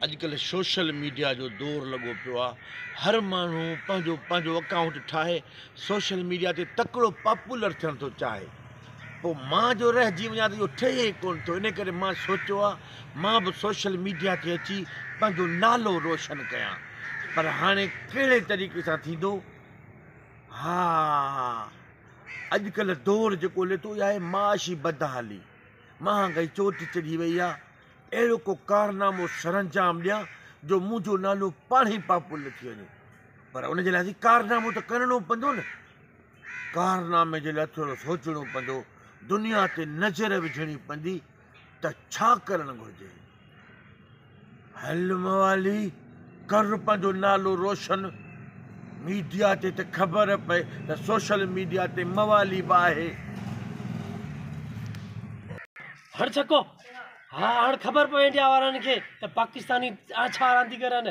اڄڪلهه social media جو دور لڳو پيو آ، هر ماڻهو پنهنجو پنهنجو اڪائونٽ ٺاهي سوشل ميڊيا تي تڪڙو پاپولر ٿيڻ ٿو چاهي. پوء مان جو رهجي وڃان ته اهو ٺهي ئي ڪونه ٿو. ان ڪري مان سوچيو آ مان به سوشل ميڊيا تي اچي پنهنجو نالو روشن ڪيان. پر هاڻي ڪهڙي طريقي سان ٿيندو؟ ها اڄڪلهه دور جيڪو هلي ٿو اها آهي معاشي بدحالي. مهانگائي چوٽ چڙهي وئي آ. اهڙو ڪو ڪارنامو سرانجام ڏيان جو منهنجو نالو پاڻهي پاپولر ٿي وڃي. پر ان جي لاء ڪارنامو ته ڪرڻو پوندو نه. ڪارنامي جي لاء ٿورو سوچڻو پوندو، دنيا تي نظر وجهڻي پوندي ته ڇا ڪرڻ گهرجي. هل موالي ڪر پنهنجو نالو روشن، ميڊيا تي ته خبر پئي ته سوشل ميڊيا تي موالي به آهي. هڻ ڇڪو ها هاڻ خبر پوي انڊيا وارن کي ته پاڪستاني ڇا رانديگر آهن.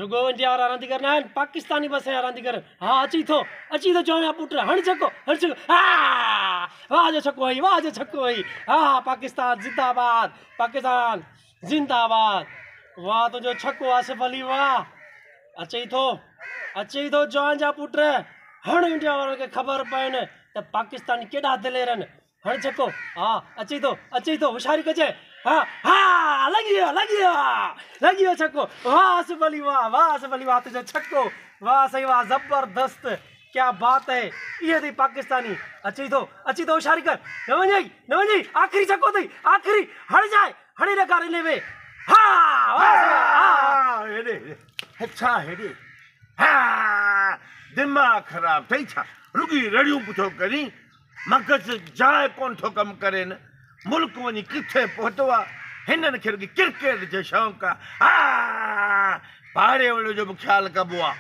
رڳو انڊيا وارا رانديگر نه آهن، پاڪستاني به اسان جا رانديگر آهن. ها اچي ٿو، اچي ٿو جوڻيا پٽ، هڻ ڇڪو، هڻ ڇڪو، ها واهه جو ڇڪو هئي، واهه جو ڇڪو هئي، ها پاڪستان زنده آباد، پاڪستان زنده آباد، واهه تنهنجو ڇڪو آصف علي واهه، اچي ٿو، اچي ٿو جوان جا پٽ، هڻ انڊيا وارن کي خبر پئي ته پاڪستاني ڪيڏا دلير آهن. هڻ ڇڪو، ها اچي ٿو، اچي ٿو، هوشياري ڪجانء، ها ها لڳي ويو، لڳي ويو، لڳي ويو ڇڪو، واهه آصف علي واهه، واهه آصف علي واهه تنهنجو ڇڪو، واهه سائين واهه زبردست، ڪيا بات هي، اهي اٿئي پاڪستاني، اچي ٿو، اچي ٿو، هوشياري ڪر، نه وڃئي، نه وڃئي، آخري ڇڪو اٿئي، آخري، هڻجانء، هڻي ڏيکار انهي ۾، ها واهه سائين واهه، ها. هيڏي، هي ڇا هيڏي، ها دماغ خراب اٿئي ڇا، رڳي رڙيون پٺو ڪرين. مغز جاء ڪونه ٿو ڪم ڪرين. ملڪ وڃي ڪٿي پهتو آ. هنن کي رڳي ڪرڪيٽ جو شوق آ. ها پاڙي واري جو به خيال ڪبو آ.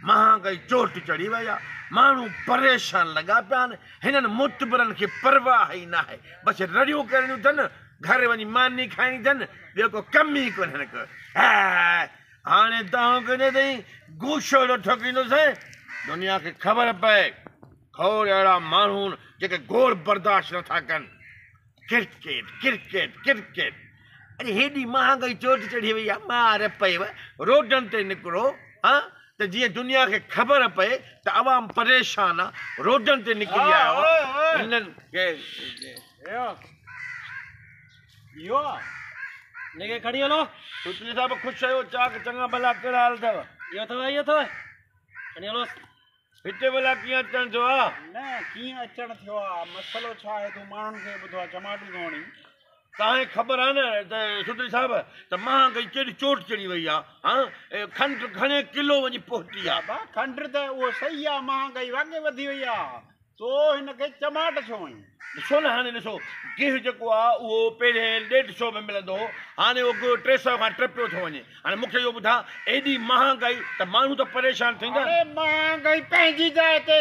مهانگائي چوٽ چڙهي وئي آ. ماڻهو پريشان لڳا پيا آهن. هنن معتبرن کي پرواهه ئي ناهي. بس رڙيون ڪرڻيون اٿن. گهر وڃي ماني کائڻي اٿن. ٻيو ڪو ڪم ئي ڪونهن ڪو. ها هاڻي دانهون ڪندي اٿئي. گوشوڙو ٺوڪيندوسين. دنيا کي خبر پئي. کوڙ اهڙا ماڻهو آهن جيڪي گوڙ برداشت نٿا ڪن. ڪرڪيٽ ڪرڪيٽ ڪرڪيٽ اڙي هيڏي مهانگائي چوٽ چڙهي وئي آهي مار پئيو روڊن تي نڪرو ها ته جيئن دنيا کي خبر پئي ته عوام پريشان آ روڊن تي نڪري آيو آ هنن کي اهو هن کي کڻي هلو. سوتلي صاحب خوش آهيو چاڪ چڱا ڀلا ڪهڙا حال اٿو. اهو اٿو اهو اٿو کڻي هلوس. هتي ڀلا ڪيئن اچڻ ٿيو آ؟ نه ڪيئن اچڻ ٿيو آ، مسئلو ڇا آهي تون ماڻهن کي ٻڌو آ چماٽون ٿو هڻين. توهان کي خبر آ نه ته سوتري صاحب ته مهانگائي ڪيڏي چوٽ چڙهي وئي آ ها کنڊ گهڻي ڪلو وڃي پهتي آ. بابا کنڊ ته اهو صحيح آ مهانگائي واقعي وڌي وئي آ. تو هن کي چماٽ ڇو هنئي؟ ڏسو نه هاڻي ڏسو گيهه جيڪو آ اهو پهرين ڏيڍ سئو ۾ ملندو هو هاڻي اهو گيهه 300 کان ٽپيو ٿو وڃي هاڻي مون کي اهو ٻڌاء ايڏي مهانگائي ته ماڻهو ته پريشان ٿيندا نه. اڙي مهانگائي پنهنجي جاء تي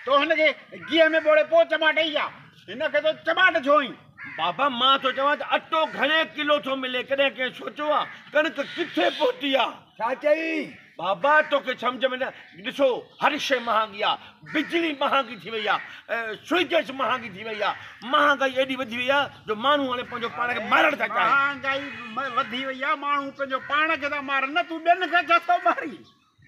تو هن کي گيهه ۾ ٻوڙي پوء چماٽ هنئي ڇا؟ هن کي تو چماٽ ڇو هنئي؟ بابا مان ٿو چوان ته اٽو گهڻي ڪلو ٿو ملي ڪڏهن ڪنهن سوچيو آ ڪڻڪ ڪٿي پهتي آ؟ ڇا چئي؟ بابا توکي سمجهه ۾ نه ڏسو هر شيء مهانگي آ بجلي مهانگي ٿي وئي آ سوئي گئس مهانگي ٿي وئي آ مهانگائي ايڏي وڌي وئي آ جو ماڻهو هاڻي پنهنجو پاڻ کي مارڻ ٿا چاهين. مهانگائي وڌي وئي آ ماڻهو پنهنجو پاڻ کي ٿا مارن نه تون ٻين کي ڇو ٿو مارين.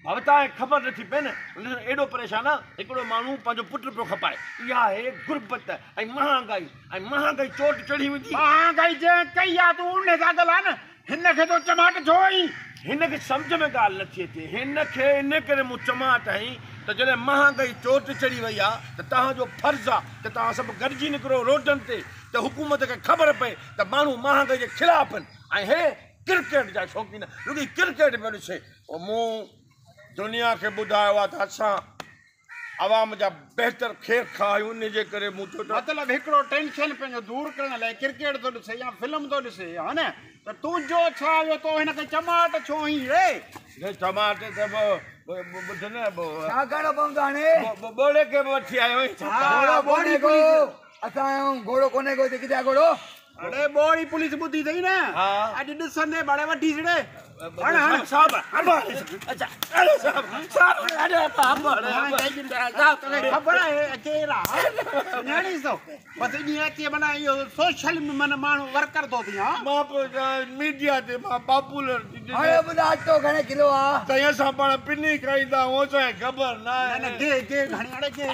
بابا توهان کي خبر نٿي پئي نه ڏسو ايڏو پريشان آ هڪڙو ماڻهو پنهنجو پٽ پيو کپائي اها آهي غربت ۽ مهانگائي ۽ مهانگائي چوٽ چڙهي ويندي. مهانگائي جنهن ڪئي آ تون انهي سان ڳالهاء نه. هن کي تو چماٽ ڇو هنئي؟ هن کي سمجهه ۾ ڳالهه نٿي اچي. هن کي ان ڪري مون چماٽ هنئي ته جڏهن مهانگائي چوٽ چڙهي وئي آ ته توهان جو فرض آ ته توهان سڀ گڏجي نڪرو روڊن تي ته حڪومت کي خبر پئي ته ماڻهو مهانگائي جي خلاف آهن ۽ هي ڪرڪيٽ جا شوقين رڳي ڪرڪيٽ پيو ڏسي. مون دنيا کي ٻڌايو آ ته اسان عوام جا بهتر خير خواهه آهيون انهي جي ڪري مون چيو ته. مطلب هڪڙو ٽينشن پنهنجو دور ڪرڻ لاء ڪرڪيٽ ٿو ڏسي يا فلم ٿو ڏسي ها نه ته تنهنجو ڇا ويو تو هن کي چماٽ ڇو هنئي ري. ري چماٽ ته ٻڌ نه. ڇا ڪرڻو پوندو هاڻي. ٻوڙي کي به وٺي آيو آهين ڇا. گهوڙو ڪونهي ڪو اسان جو گهوڙو ڪونهي ڪو هتي ڪٿي آهي گهوڙو. اڙي ٻوڙي پوليس ٻڌي اٿئي نه اڄ ڏسندي ڀاڙي وٺي ڇڏي. साहब अच्छा अरे साहब साहब अरे साहब खबर आहे केरु आहे सुञाणी सो बसि ईअं अचे माना इहो सोशल में माना माण्हू वर्कर थो थी। हा मां मीडिया ते मां पॉपुलर थी। हाणे ॿुधाए आटो घणे किलो आहे? साईं असां पाण पिनी खाईंदा आहियूं, असांखे ख़बर न आहे। न गे गे घणे अड़े गे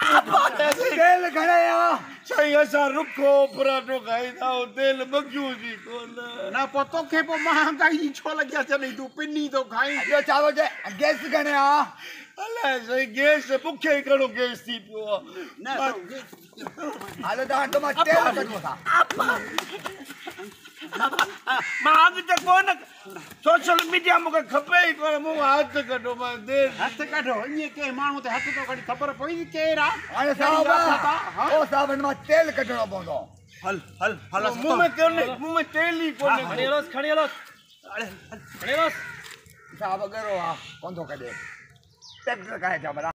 तेल घणे आहे? साईं असां रुखो पराठो खाईंदा आहियूं, तेल बगियूं जी कोन। न पोइ तोखे पोइ महांगाई जी छो लॻी आहे? जॾहिं तूं पिनी थो खाई। ॿियो छा थो चए? गैस घणे आहे? अलाए साईं गैस मूंखे ई घणो गैस थी पियो आहे। न हलो तव्हां आटो मां तेल कढो था। मां अॻिते कोन सोशल मीडिया मूंखे खपे ई कोन, मूं हथ कढो मां देरि हथ कढो। ईअं कंहिं माण्हू ते हथ थो कढी ख़बर पई केरु आहे। हाणे साहब ओ साहब हिन मां तेल कढणो पवंदो। हल हल हल मुंह में कोन्हे, मुंह में तेल ई कोन्हे। खणी हलोसि खणी हलोसि खणी हलोसि। साहब ॻरो आहे कोन थो कढे, ट्रैक्टर खाए छा भला।